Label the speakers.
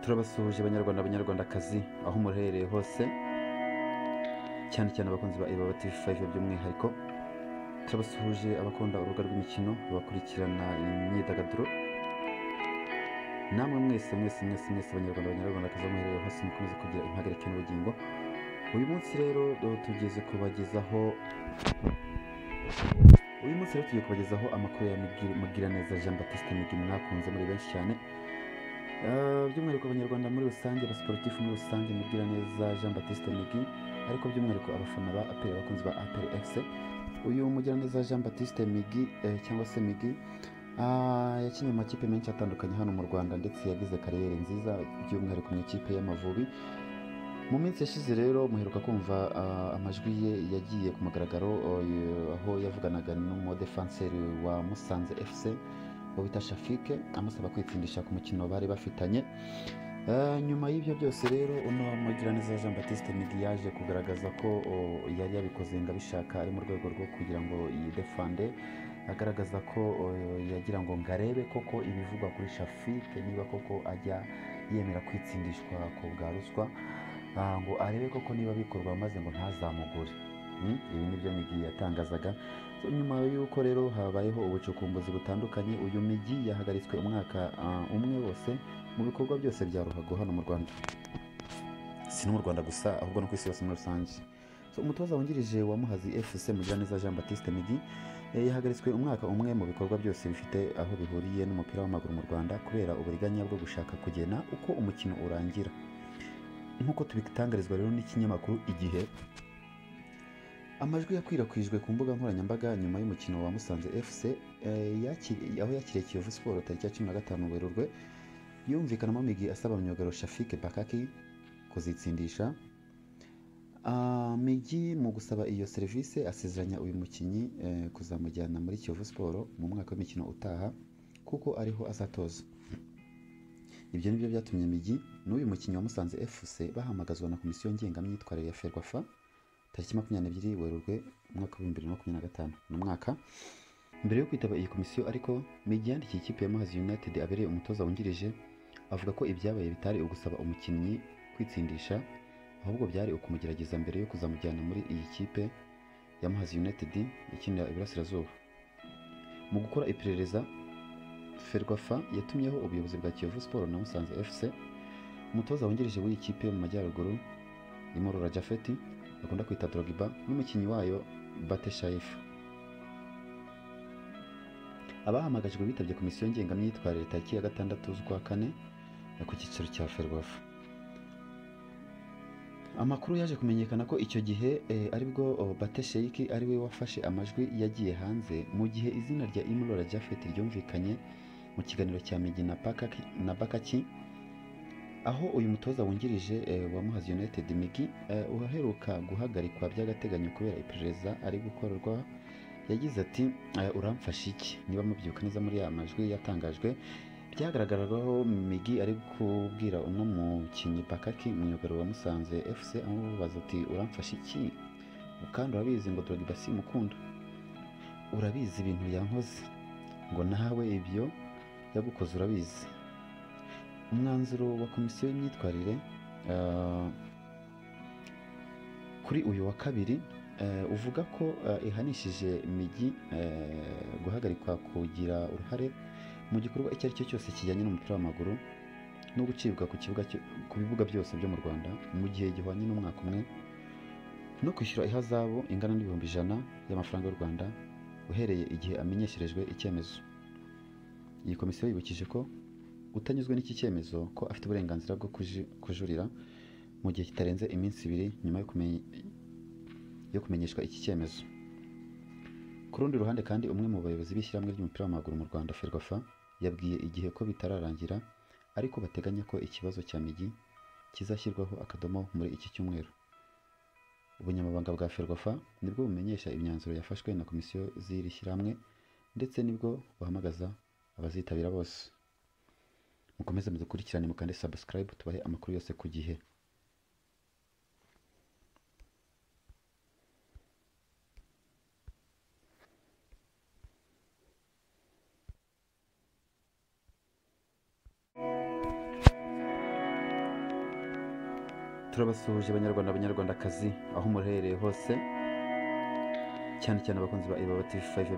Speaker 1: Turabasuhuje abanyarwanda, abanyarwandakazi aho muherereye hose, cyane cyane abakunzi ba Ibaba TV5 by'umwihariko. Turabasuhuje abakunda urubuga rw'imikino, abakurikirana imyidagaduro, namwe mwese mwese mwese mwese abanyarwanda, abanyarwandakazi aho muherereye hose, mukomeze kugira impagarike n'ubugingo. Uyu munsi rero tugeze kubagezaho uyu munsi rero tugiye kubagezaho amakuru ya Mugiraneza Jean Baptiste Migi mwakunze muri benshi cyane. By'umwihariko abanyarwanda muri rusange, abasportifu muri rusange, Mugiraneza Jean Baptiste Migi, ariko by'umwihariko abafana ba APR, abakunzi ba APR FC. Uyu Mugiraneza Jean Baptiste Migi cyangwa se Migi yakinnye mu makipe menshi atandukanye hano mu Rwanda, ndetse yagize kariyeri nziza by'umwihariko mu ikipe y'Amavubi. Mu minsi yashize rero muheruka kumva amajwi ye yagiye ku mugaragaro, aho yavuganaga n'umudefanseri wa Musanze FC bita Shafike, amusaba kwitsindisha ku mukino bari bafitanye. Nyuma y'ibyo byose rero uno Mugiraneza Jean Baptiste Migi yaje kugaragaza ko yari yabikoze ngo abishaka, ari mu rwego rwo kugira ngo yidefande, agaragaza ko yagira ngo ngarebe koko ibivugwa kuri Shafike, niba koko ajya yemera kwitsindishwa ku bwa ruswa, ngo arebe koko niba bikorwa maze ngo ntazamugure. Ibi nibyo Migi yatangazaga. Nyuma y'uko rero habayeho ubucukumbuzi butandukanye, uyu Migi yahagaritswe umwaka umwe wose mu bikorwa byose bya ruhago hano mu Rwanda, si no mu Rwanda gusa ahubwo no ku isi yose muri rusange. Umutoza wungirije wa Muhazi FC Mugiraneza Jean Baptiste Migi yahagaritswe umwaka umwe mu bikorwa byose bifite aho bihuriye n'umupira w'amaguru mu Rwanda, kubera uburiganya bwo gushaka kugena uko umukino urangira. Nk'uko tubitangarizwa rero n'ikinyamakuru Igihe, amajwi yakwirakwijwe ku mbuga nkoranyambaga nyuma y'umukino wa Musanze FC aho yakiriye Kiyovu Sport tariki ya 15 Werurwe, yumvikanamo Migi asaba myugariro Shafike Bakaki kuzitsindisha. Migi mu gusaba iyo serivisi asezeranya uyu mukinnyi kuzamujyana muri Kiyovu Sport mu mwaka w'imikino utaha, kuko ariho azatoza. Ibyo nibyo byatumye Migi n'uyu mukinnyi wa Musanze FC bahamagazwa na komisiyo ngengamyitwarire ya FERWAFA tariki 22 Werurwe umwaka wa 2025. Ni umwaka mbere yo kwitaba iyi komisiyo, ariko Migi yandikiye ikipe ya Muhazi United abereye umutoza wungirije, avuga ko ibyabaye bitari ugusaba umukinnyi kwitsindisha, ahubwo byari ukumugerageza mbere yo kuzamujyana muri iyi kipe ya Muhazi United ikinira Iburasirazuba. Mu gukora iperereza, FERWAFA yatumyeho ubuyobozi bwa Kiyovu Sport na Musanze FC, umutoza wungirije w'iyi kipe mu Majyaruguru Imurora Jafeti bakunda kwita Drogba, n'umukinnyi wayo Bate Shaif. Abahamagajwe bitabye komisiyo ngengamyitwarire tariki ya 6 z'ukwa 4 ku cyicaro cya FERWAFA. Amakuru yaje kumenyekana ko icyo gihe aribwo Bate Sheik ari we wafashe amajwi yagiye hanze, mu gihe izina rya Imurora Jafet ryumvikanye mu kiganiro cya Migi na Bakaki, aho uyu mutoza wungirije wa Muhazi United Migi uheruka guhagarikwa by'agateganyo kubera iperereza ari gukorwa, yagize ati uramfasha iki? Niba mubyibuka neza muri ya majwi yatangajwe, byagaragaragaho Migi ari kubwira uno mukinnyi Bakaki, myugariro wa Musanze FC, amubaza ati uramfasha iki? Kandi urabizi ngo Drogba simukunda, urabizi ibintu yankoze, ngo nawe ibyo yagukoze urabizi. Umwanzuro wa komisiyo y'imyitwarire kuri uyu wa kabiri uvuga ko ihanishije Migi guhagarikwa kugira uruhare mu gikorwa icyo ari cyo cyose kijyanye n'umupira w'amaguru no gucibwa ku bibuga byose byo mu Rwanda mu gihe gihwanye n'umwaka umwe, no kwishyura ihazabu ingana n'100,000 y'amafaranga y'u Rwanda uhereye igihe amenyesherejwe icyemezo. Iyi komisiyo yibukije ko utanyuzwe n'iki cyemezo ko afite uburenganzira bwo kujurira mu gihe kitarenze iminsi 2 nyuma yo kumenyeshwa iki cyemezo. Ku rundi ruhande kandi, umwe mu bayobozi b'ishyirahamwe ry'umupira w'amaguru mu Rwanda FERWAFA yabwiye Igihe ko bitararangira, ariko bateganya ko ikibazo cya Migi kizashyirwaho akadomo muri iki cyumweru. Ubunyamabanga bwa FERWAFA nibwo bumenyesha imyanzuro yafashwe na komisiyo z'iri shyirahamwe, ndetse nibwo buhamagaza abazitabira bose. Mukomeze mudukurikirane, mukande subscribe tubahe amakuru yose ku gihe. Turabasuhuje Abanyarwanda, Abanyarwandakazi, aho muherereye hose, cyane cyane abakunzi ba Ibaba TV 5.